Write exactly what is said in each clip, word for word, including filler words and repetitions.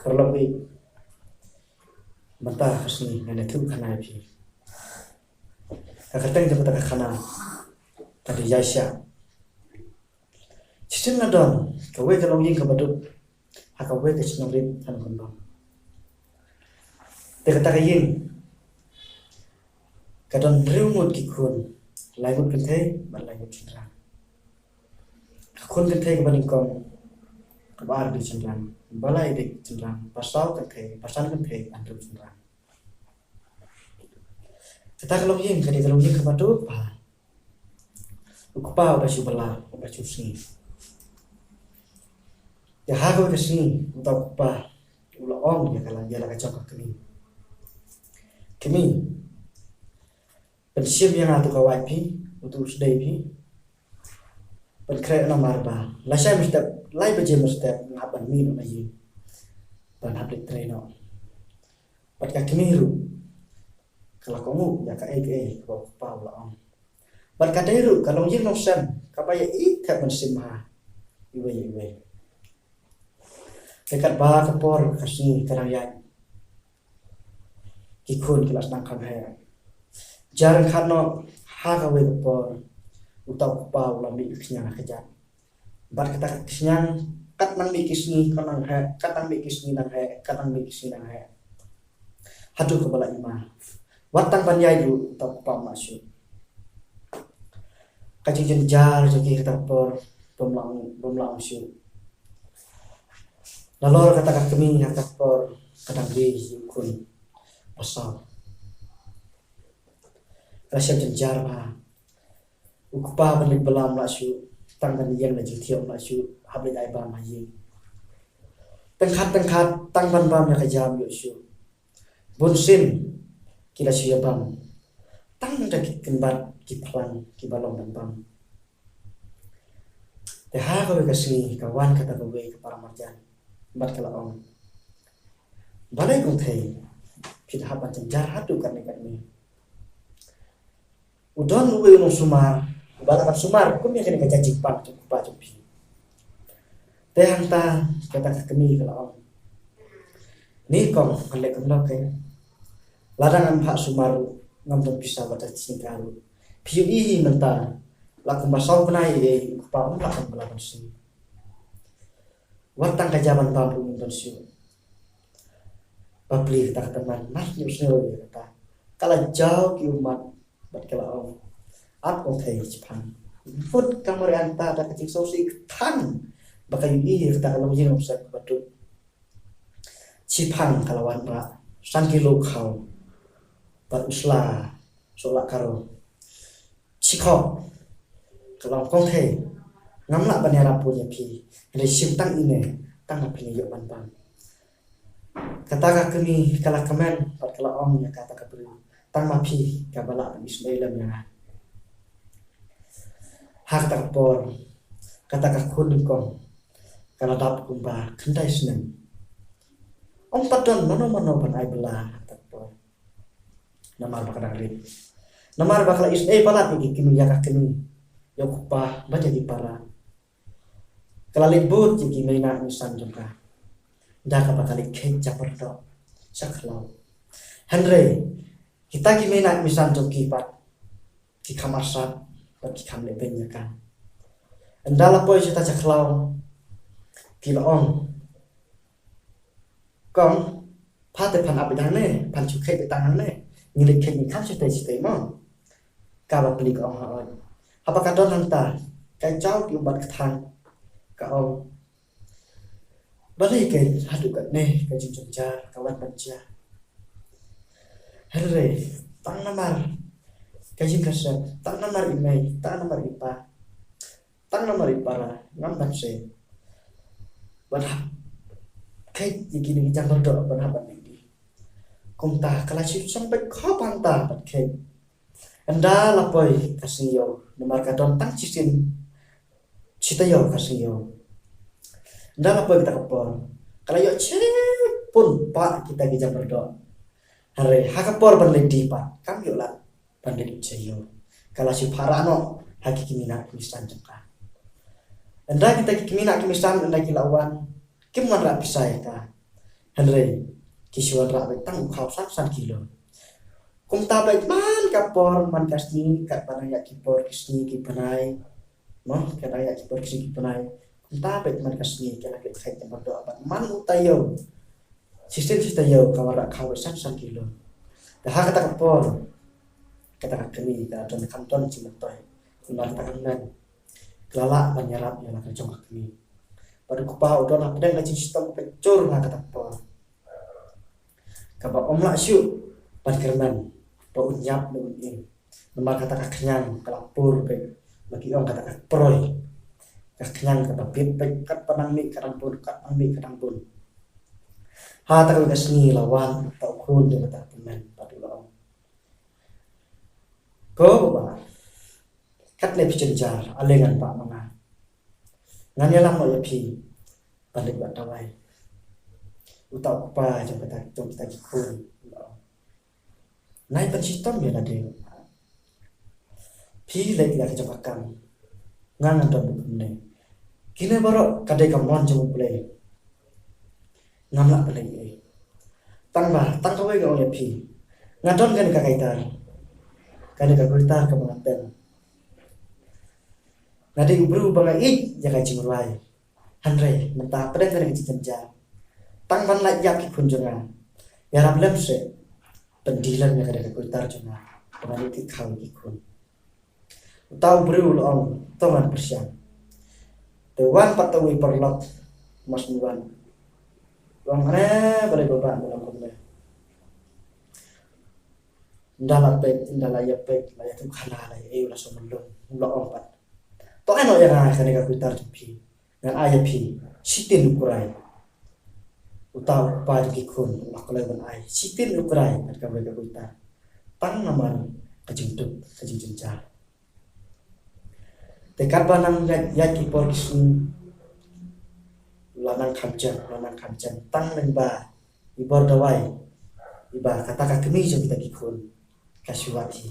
Ka paralok, mynta ka sngi ngan ïathuh khana ïa phi. Ka kyrteng jong kata ka khana ka dei Ïaishah. Shisien la don kawei ka longïing kaba duk ha kawei ka shnong rit ha Nongkyndong. Te kata ka ïing ka don hynriew ngut ki khun, lai ngut kynthei bad lai ngut shynrang. Ka khun kynthei kaba nyngkong, kaba ar dei shynrang, ba lai dei shynrang, ba saw kynthei, ba san kynthei, hynriew shynrang. Kata ka longïing ka dei ka longïing kaba duk bha. U kpa uba shu bylla, uba shu sngi. Te ha kawei ka sngi, uta u kpa u la ong ïa ka la, ïa la ka jong ka kmie: Kmie, pynshim ïa nga utu ka wait phi, utu u sdei phi. Pynkhreh namar ba lashai mynstep, lai baje mynstep nga hap ban mih na ïing ban hap leit trei noh. Bad ka kmie ruh ka la kohnguh ïa kaei kaei kaba u kpa u la ong. Bad ka dei ruh ka longïing longsem kaba ïeit thep ban shim ha iwei ïa iwei. Te katba ka por ka sngi ka dang ïaid, ki khun ki la sdang kham heh. Jar ryngkat noh, ha kawei ka por uta u kpa u la mih ka khñiang ha kjat. Bad kata ka khñiang kat nang mih ki sngi ka nang heh, kat nang mih ki sngi nang heh, kat nang mih ki sngi nang heh. Haduh kaba la i ma. Wat tang ban ïaid ruh uta u kpa um lah shuh. Ka jingjynjar jong ki kata ka por bym lah, bym lah ong shuh. Nalor kata ka kmie ha kata ka por ka dang ri ïa u khun ba saw. Ka la shem jynjar bha. U kpa ban leit bylla um lah shuh, tang ban ïeng na jingthiah um lah shuh, hap leit ai bam ha ïing. Tyngkhat tyngkhat tang ban bam ïa ka jam ïoh shuh. Bun sien ki la shu ïa bam tang da ki kynbat ki phlang kiba long ban bam. Te ha kawei ka sngi ka wan kata kawei ka para marjan bad ka la ong: Balei kong thei, phi da hap ban jynjar haduh katne katne? U don uwei u nongsumar uba lah ban sumar kum ïa kane ka jait jingpang jong u kpa jong phi. Te hangta kata ka kmie ka la ong: Ni kong, ngan leh kumno keiñ? Lada ngam phah sumar ruh ngam don pisa bad da shisien ka ruh. Phi ïohi hi mynta, la kumba saw bnai ei ei u kpa um lah ban bylla ban sngi. Wat tang ka ja ban bam ruh ngim don shuh. Bapli kata ka tymmen, mat ñiuh sniew ïa kata. Ka la jaw ki ummat bad ka la ong: Ap kong thei, shiphang. Mut ka Mariang ta da ka jingsngewsih ka thang ba ka ïohi ïa kata ka longïing longsem kaba duk. Shiphang ka la wan rah san kilo khaw bad u sla sohlah karo. Shikhop ka la ong: Kong thei, ngam lah ban ïarap bun ïa phi, hynrei shim tang ine, tang ma phin ïoh ban bam. Kata ka kmie ka la kmen bad ka la ong ïa kata ka briew: Tang ma phi kaba lah ban isynei lem ïa nga. Ha kata ka por kata ka khun nyngkong ka la dap kumba khyndai snem. Ym pat don mano mano ban ai bylla ha kata ka por. Namar ba ka dang rit. Namar ba ka la isynei palat ïa ki kmie, ïa ka kmie, ïa u kpa bad ïa ki para. Ka la leit bud ïa ki meinah meisan jong ka da kaba ka leit kheit jabardok sha khlaw. Hynrei kita ki meinah meisan jong ki pat ki kham arsap bad ki kham leh beiñ ïa ka. Ynda la poi shata sha khlaw ki la ong: Kong, pha te phan ap beit hangne, phan shu kheit beit tang hangne. Ngi leit kheit ngi kham shatei shatei mo. Ka bapli ka ong: Haoid. Haba ka don hangta ka jaw ki ummat ka thang, ka ong: Balei keiñ haduh katne ka jingjynjar ka wan ban jia? Hynrei tang namar ka ïing ka sem, tang namar i mei, tang namar i pa, tang namar i para ngam ban sei ban hap kheit ïa kine ki jam bardor ban hap ban leit die. Kumta ka la shu shong beit khop hangta ban kheit. Ynda la poi ka sngi ïew, namar ka don tang shisien shi taïew ka sngi ïew. Ynda la poi kata ka por ka la ïoh shibun pat kita ki jam bardor. Hynrei ha ka por ban leit die pat kam ïoh lad ban leit sha ïew. Ka la shu phah rah noh ha ki kmie ki meisan jong ka. Ynda kita ki kmie ki meisan ynda ki la wan, kim wanrah pisa ïa ka. Hynrei ki shu wanrah beit tang u khaw san san kilo. Kumta beit man ka por man ka sngi, katba nang ïaid ki por ki sngi ki bnai, mo, katba nang ïaid ki por ki sngi ki bnai, kumta beit man ka sngi ka la kit kheit namar doh bad man u taïew. Shisien shi taïew ka wanrah khaw beit san san kilo. Te ha kata ka por kata ka kmie ka don, kam don jingmyntoi. Kumta kata ka kmie ka la lah ban ïarap ïa la ka jong ka kmie. Bad u kpa u don hapdeng ka jingshitom ka jur ha kata ka por. Kaba ym lah shuh ban kyrmen ba un ïap ne un im. Namar kata ka khñiang ka la pur beit, ba ki ong kata ka proi. Ka khñiang kaba bit beit, katba nang mih ka dang bun, katba nang mih ka dang bun. Ha kata ka sngi la wan uta u khun jong kata ka tymmen bad u la ong, "Ko baba, katne phi jynjar, ale ngan bah ma nga. Ngan ïalam noh ïa phi ban leit wad dawai." Uta u kpa jong kata, jong kita ki khun u la ong, "Nai pynshitom ïa lade. Phi leit ïa ka jong ka kam, nga ngan don bad kumne. Kine baroh ka dei ka mon jong U Blei. Ngam lah ban leh ei ei. Tang ba, tang kawei nga ong ïa phi, nga don kane ka kaitar, kane ka kaitar kaba nga pynlong. Nga dei u briew ba nga ïeit ïa ka jingrwai. Hynrei mynta pdeng kane ka jingjynjar, tang ban lait ïap ki khun jong nga, ïarap lem seh, pyndie lem ïa kane ka kaitar jong nga, ba ngan ïoh kit khaw ïa ki khun." Uta u briew u la ong, "To ngan pyrshang." Te wan pat uwei u paralok, u marsiew wan. U ong, "Ane balei baba me long kumne? Ynda la peit, ynda la ïa peit, la ïa tuh khana, la ïa ei, la shu mlung." U la ong pat, "To ai noh ïa nga kane ka kaitar jong phi. Ngan ai ïa phi shi tin u krai." Uta u kpa jong ki khun u la kloi ban ai shi tin u krai bad kawei ka kaitar, tang namar ka jingduk, ka jingjynjar. Te katba nang ïaid, ïaid ki por ki sngi, u la nang kham jem, u la nang kham jem, tang lyngba i bor dawai iba kata ka kmie jong kita ki khun ka shu wad hi.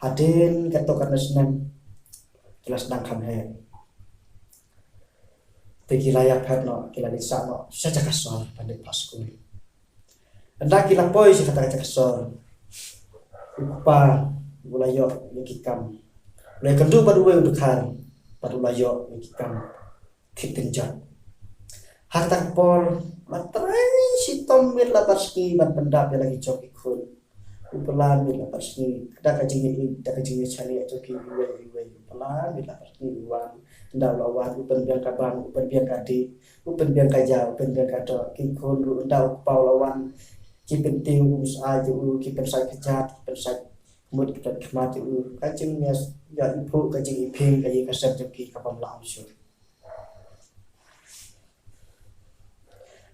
Hadien katto katne snem ki la sdang kham heh. Te ki la ïapher noh, ki la leit sah noh sha jaka sor ban leit phah skul. Ynda ki la poi sha kata ka jaka sor, u kpa u la ïoh ïa ki kam. U la ïakynduh bad uwei u dkhar bad u la ïoh ïa ki kam thied tynjot. Ha kata ka por la trei shitom miet la barsngi ban pyndap ïa la ki jong ki khun. U pynlait miet la barsngi da ka jingïeit, da ka jingïeit shaniah jong ki iwei iwei. U pynlait miet la barsngi u wan. Ynda u la wan u pynbiang ka bam, u pynbiang ka dih, u pynbiang ka jaw, u pynbiang ka doh. Ki khun ruh ynda u kpa u la wan ki pyntiew u, sa ïa u, ki pynsait kjat, ki pynsait mut, ki pynsait khmat ïa u. Ka jingïeit ïa i phuh, ka jingïeit phi, ka ïeit ka sem jong ki ka bym lah shuh.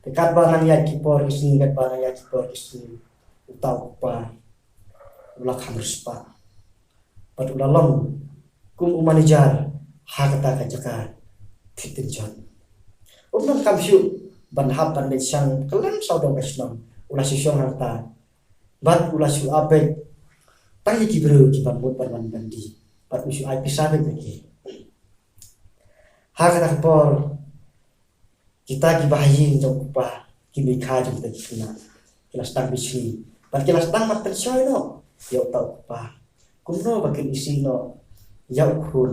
Te katba nang ïaid ki por ki sngi, katba nang ïaid ki por ki sngi, uta u kpa u la kham riewspah bad u la long kum u manager ha kata ka jaka thied tynjot. Um nang kham shuh ban hap ban leit shong kylleng sawdong ka shnong, u la shu shong hangta bad u la shu ap beit tang ïa ki briew kiba mut ban wan ban die, bad u shu ai pisa beit ïa ki. Ha kata ka por kita kiba ha ïing jong u kpa, ki mei kha jong kita ki khynnah, ki la sdang bishni bad ki la sdang ban pynshoi noh ïa uta u kpa kumno ba kin isih noh ïa u khun,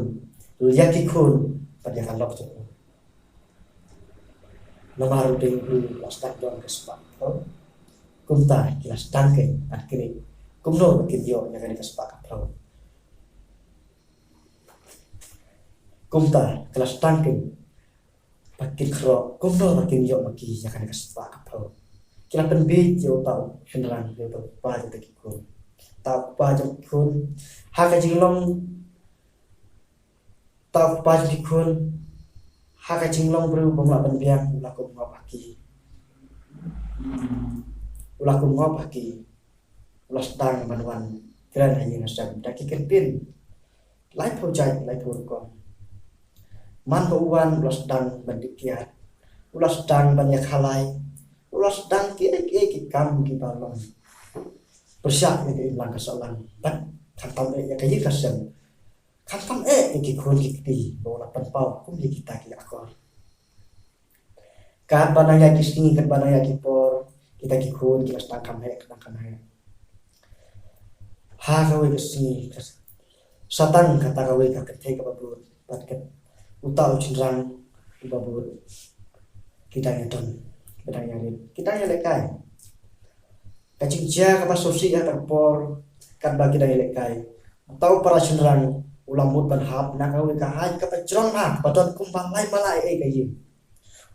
ïa ki khun bad ïa ka lok jong u. Namar u dei u briew u la sdang don ka spah ka phew. Kumta ki la sdang keiñ ban kynnoh kumno ba kin ïoh ïa kane ka spah ka phew. Kumta ki la sdang keiñ ba kin kynnoh kumno ba kin ïoh ma ki ïa kane ka spah ka phew. Ki la pynbieit ïa uta u shynrang, ïa uta u kpa jong kita ki khun. Uta u kpa jong ki khun, ha ka jinglong, uta u kpa jong ki khun, ha ka jinglong briew bym lah ban biang, u la kum ngop ha ki. U la kum ngop ha ki. U la sdang ban wan kren ha ïing ha sem da ki kyntien laiphew jait, laiphew rukom. Man ba u wan u la sdang ban dih kiad, u la sdang ban ïakhalai, u la sdang kiei kiei ki kam kiba long pyrshah ïa ka imlang ka sahlang. Bad khamtam eh ïa ka ïing ka sem, khamtam eh ïa ki khun ki kti ba u la pynpaw kum ïa kita ki akor. Katba nang ïa ki sngi, katba nang ïa ki por, kita ki khun ki la sdang kham heh, sdang kham heh. Ha kawei ka sngi, sa tang kata kawei ka kynthei kaba bud, bad ka uta u shynrang uba bud. Ki dang ïa don, ki dang ïa rit, ki dang ïa lehkai. Ka jingjia kaba sngewsih ha kata ka por, katba ki dang ïa lehkai, uta u para shynrang u la mut ban hap na kawei ka haiñ kaba jrong ha, kaba don kumba lai mala ei ei ka ïing.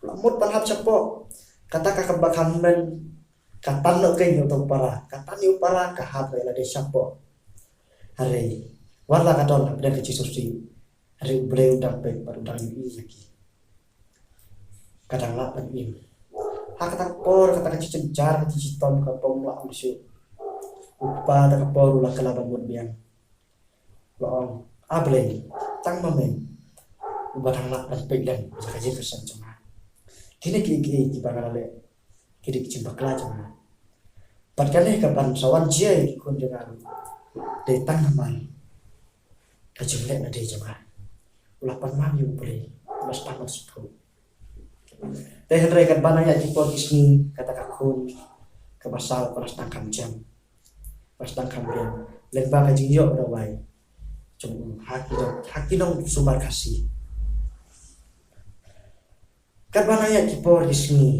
U la mut ban hap shapoh. Kata ka kaba kham hynmen ka tan noh kein ïa uta u para, ka tan ïa u para, ka hap ïa lade shapoh. Hynrei wat la ka don hapdeng ka jingsngewsih, hynrei U Blei u dang peit bad u dang ïohi ïa ki. Ka dang lah ban im. Ha kata ka por, kata ka jingjynjar, ka jingshitom ka bym lah ban shuh. U kpa kata ka por u la kylla ban mut biang. U la ong, "A Blei, tang ma me uba dang lah ban peit lem ïa ka jingkyrshan jong nga. Kine kiei kiei kiba nga la leh ki dei ki jingbakla jong nga. Bad kane kaban sa wan jia ïa ki khun jong nga ruh dei tang namar ka jingleh na dei jong nga." U la pan man ïa U Blei, u la sdang ban sngewthuh. Te hynrei katba nang ïa ki por ki sngi, kata ka khun kaba saw ka la sdang kham jem, ka la sdang kham biang lyngba ka jingïoh dawai jong u ha ki nong, ha ki nong sumar Khasi. Katba nang ïa ki por ki sngi,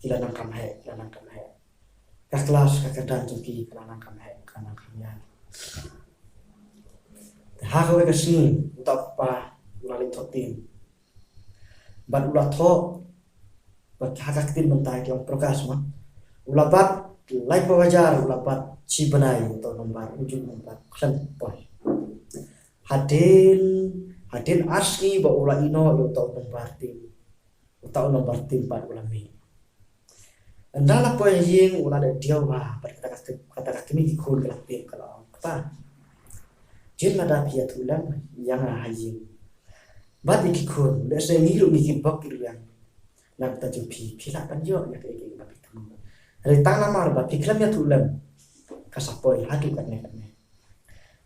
ki la nang kham heh, ki la nang kham heh. Ka klas, ka kyrdan jong ki ka la nang kham heh, ka la nang kham ïaid. Te ha kawei ka sngi, uta u kpa u la leit thoh ktien. Bad u la thoh, bad ha ka ktien mynta ki ong Prakash ma, u la bat laiphew hajar, u la bat shi bnai uta u nombar, u ju nombar khlem poi. Hadien, hadien ar sngi ba u la ïehnoh ïa uta u nombar tim, uta u nombar tim pat u la mih. Ynda la poi ha ïing, u la leit diaw bha bad kata ka, kata ka kmie ki khun ka la tip, ka la ong, "Kpa, jin lada phi ïathuh lem ïa nga ha ïing bad ïa ki khun, lehse ngi ruh ngi ki bok ki rwiang na ka bynta jong phi, phi lah ban ïoh ïa kaei kaei ba phi thmu. Hynrei tang namar ba phi khlem ïathuh lem, ka sa poi haduh katne katne."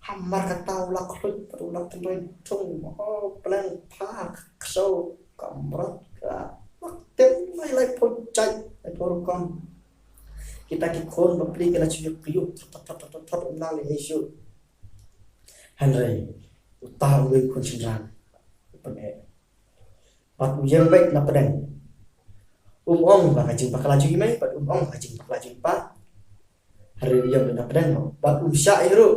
Hamar kata u la khluit, u la tynroi thung, oh, pleng, pha, ksew, kamrat, ka, tem, lai, laiphew jait, laiphew rukom. Kita ki khun bapli ki la shu ïuh kyiuh, thot, thot, thot, thot, thot, um lah leh ei shuh. Hynrei uta uwei u khun shynrang u pyneh. Bad u ïeng beit na pdeng. Um ong ba ka jingbakla jong i mei, bad um ong ba ka jingbakla jong i pa. Hynrei u ïeng beit na pdeng noh. Bad um shah ïa ruh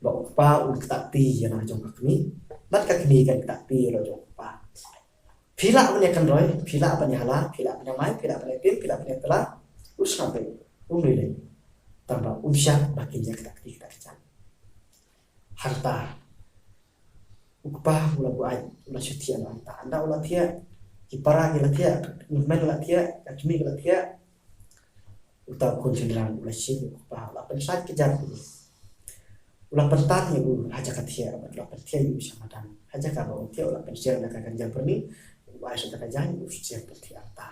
ba u kpa un ktah kti ïa la jong ka kmie, bad ka kmie kan ktah kti ïa la jong u kpa. Phi lah ban ïakynroi, phi lah ban ïahala, phi lah ban ïamai, phi lah ban ïatim, phi lah ban ïatla. U sngap beit, um lei lei. Tang ba um shah ba kin ïa ktah kti ktah kjat. Hangta u kpa u la buaid, u la shu thiah noh hangta. Ynda u la thiah, ki para ki la thiah, u hynmen u la thiah, ka kmie ka la thiah. Uta u khun shynrang u la shim u kpa, u la pynsait kjat ïa u. U la pyntan ïa u ha jaka thiah, bad u la pynthiah ïa u sha madan. Ha jaka ba un thiah u la pynshong da ka kynja byrni, u ai sha ka jaiñ, u shong pynthiah hangta.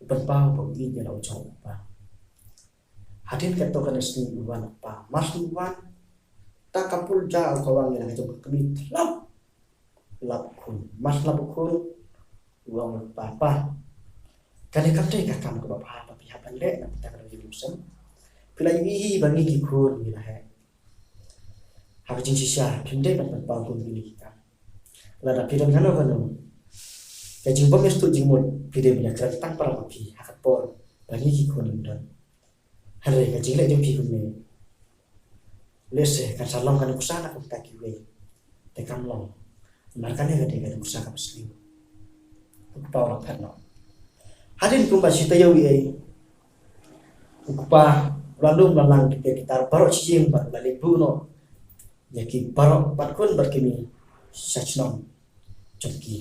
U pynpaw ba u ïeit ïa la u jong u kpa. Hadien katto katne sngi u wan u kpa. Mar shu wan, ta ka pul ja u kawang ïa la ka jong ka kmie, tlap. Lap u khun. Mar lap u khun, u ong u kpa, "Pa, kane kam dei ka kam kaba bha ba phi hap ban leh na ka bynta ka dong jingmut sem. Phi la ïohi hi ba ngi ki khun ngi la heh. Ha ka jingshisha phim dei ban pynpaw kum kine ki kam. Lada phi don kano kano ka jingbym ïasngewthuh jingmut, phi dei ban ïakren tang para ma phi ha ka por ba ngi ki khun ngim don. Hynrei ka jingleh jong phi kumne, lehse kan sa long ka nuksa na ka bynta kiwei, te kam long. Namar kane ka dei ka nuksa kaba sniew." U kpa u la phet noh. Hadien kumba shi taïew ei ei, u kpa u la lum la lang ki tiar ki tar baroh shi ïing bad u la leit buh noh ïa ki baroh bad khun bad kmie sha shnong jong ki.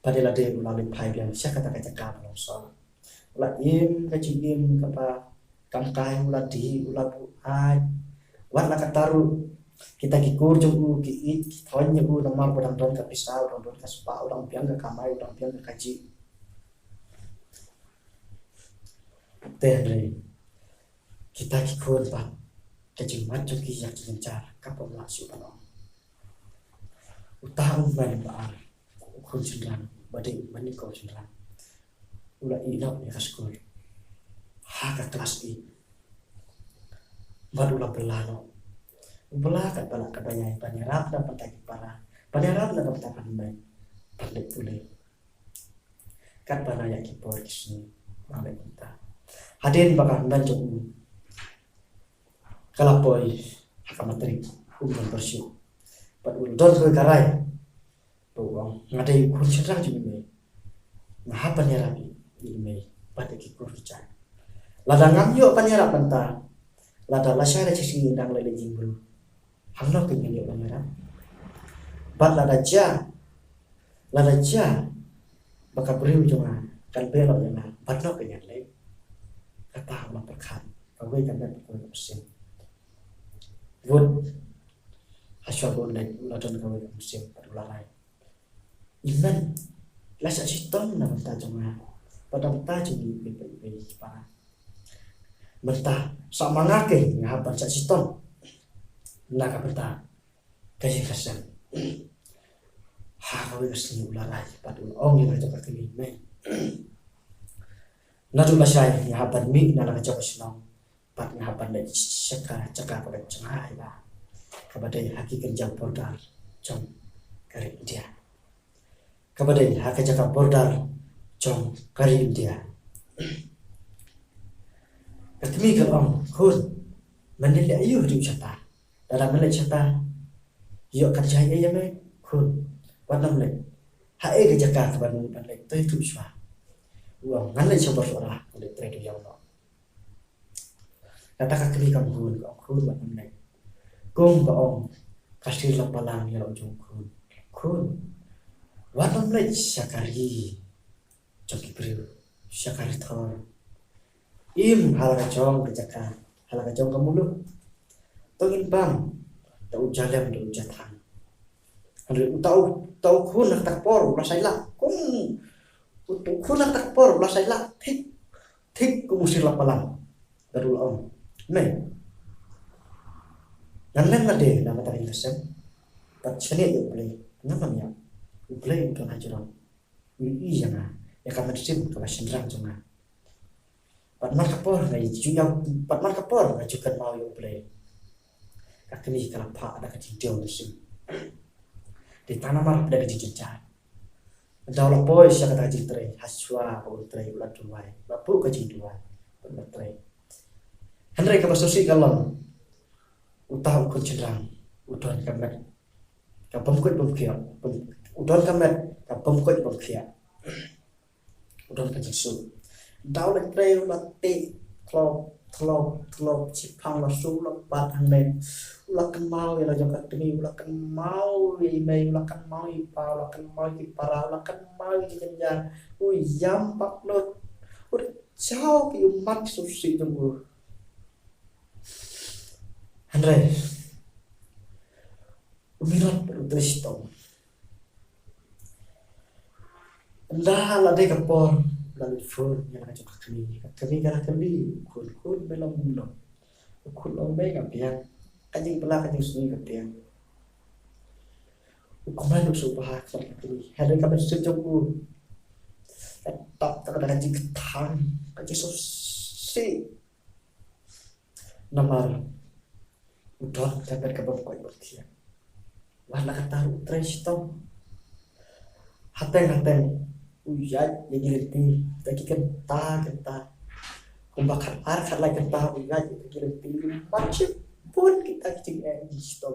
Bad ïa lade u la leit phai biang sha kata ka jaka ba long sor. U la im ka jingim kaba kam kai, u la dih, u la buaid. Wat la katta ruh, kita ki kur jong u ki ïeit ki thoiñ ïa u namar ba u dang don ka pisa, u dang don ka spah, u dang biang ka kamai, u dang biang ka kajih. Te hynrei kita ki khun pat, ka jingmut jong ki ïa ka jingjynjar kam lah shuh ban ong. Uta u hynmen ba ar, u khun shynrang, ba dei u hynmen u khun shynrang, u la ïeh noh ïa ka skul ha ka klas eight. Bad u la bylla noh. U bylla katba lah kaba ïai ban ïarap na ka bynta ki para, ban ïarap na ka bynta ka hynmen ban leit pule. Katba na ïa ki por ki sngi ba leit mynta, hadien ba ka hynmen jong u ka la poi ha ka matrik, um don pyrshah. Bad u la don kawei ka rai ba u ong, nga dei u khun shynrang jong i mei, nga hap ban ïarap ïa i mei bad ïa ki kur ki jait. Lada ngam ïoh ban ïarap mynta, lada lashai da shi sngi ngan dang leit leit jingmut, hangno kein ngan ïoh ban ïarap? Bad lada jia, lada jia ba ka briew jong nga kan beh noh ïa nga, bad hangno kein ngan leit? Kata u la pyrkhat, kawei ka met kawei ka mynsiem. Bad hashwa ba un leit, u la don kawei ka mynsiem bad u la rai, i mei la shah shitom na ka bynta jong nga bad na ka bynta jong ngi iwei pa iwei ki para. Mynta sa ma nga kein nga hap ban shah shitom na ka bynta ka ïing ka sem. Ha kawei ka sngi u la rai bad u la ong ïa la ka jong ka kmie, mei, naduh lashai nga hap ban mih na la ka jong ka shnong bad nga hap ban leit sha ka jaka kaba jngai ba, kaba dei ha ki kynja border jong ka ri India, kaba dei ha ka jaka border jong ka ri India. Ka kmie ka la ong, khun, men leit leh aïu haduh shata? Lada men leit shata, ïoh kan jia ei ïa me? Khun, wat nym leit. Haei ka jaka kaba men ban leit? To ïathuh shuwa. U ong, ngan leit sha bor Sohra, ngan leit trei dewïong noh. Kata ka kmie kam hun, ka ong, khun, wat nym leit. Kumba ong ka sir lapallang ïa la u jong u khun, khun, wat nym leit sha ka ri jong ki briew, sha ka ri thor. Im ha la ka jong ka jaka, ha la ka jong ka muluk, to ngin bam da u jalem da u jathang. Hynrei uta u, uta u khun ha kata ka por u la shai lad kum, uta u khun ha kata ka por u la shai lad thik thik kum u sir lapallang. Bad u la ong, mei, ngan leh lade na ka bynta ka ïing ka sem, bad shaniah ïa U Blei ngam ïap. U Blei u don hajrong, u ïohi ïa nga, ïa ka mynsiem kaba shynrang jong nga. Bad man ka por nga ju ïa, bad man ka por nga ju kynmaw ïa U Blei. Ka kmie ka la phah da ka jingdiaw mynsiem. Dei tang namar da ka jingjynjar. Ynda u la poi sha kata ka jingtrei, hashwa ba un trei u la duwai, u la buh ka jingduwai, u la trei. Hynrei kaba sngewsih ka long, uta u khun shynrang u don ka met ka bym koit bym khiah, u don ka met ka bym koit bym khiah. U don ka jingsuk. Ynda u leit trei u la teh tlop tlop tlop, shiphang la shu la bat hangne. U la kynmaw ïa la jong ka kmie, u la kynmaw ïa i mei, u la kynmaw ïa i pa, u la kynmaw ïa ki para, u la kynmaw ïa ki kynja. U ïam bak lut. U da jaw ki ummat sngewsih jong u. Hynrei u Mirot u trei shitom. Ynda la dei ka por la leit phone ïa la ka jong ka kmie, ka kmie ka la kylli u khun, khun, me long kumno? U khun ong, mei, nga biang. Ka jingbylla ka jingsngi ka biang. U kmen u sngewbha ka kmie. Hynrei ka mynsiem jong u ka tap tang da ka jingkthang, ka jingsngewsih. Namar u don ka met ka bym koit bym khiah. Wat la katta ruh u trei shitom. Hateng hateng u ïaid ïa ki lynti, kita ki kynta kynta. Kumba khatar khatlai kynta u ïaid ïa kita ki lynti, u mat shibun kita ki jingeh jingshitom.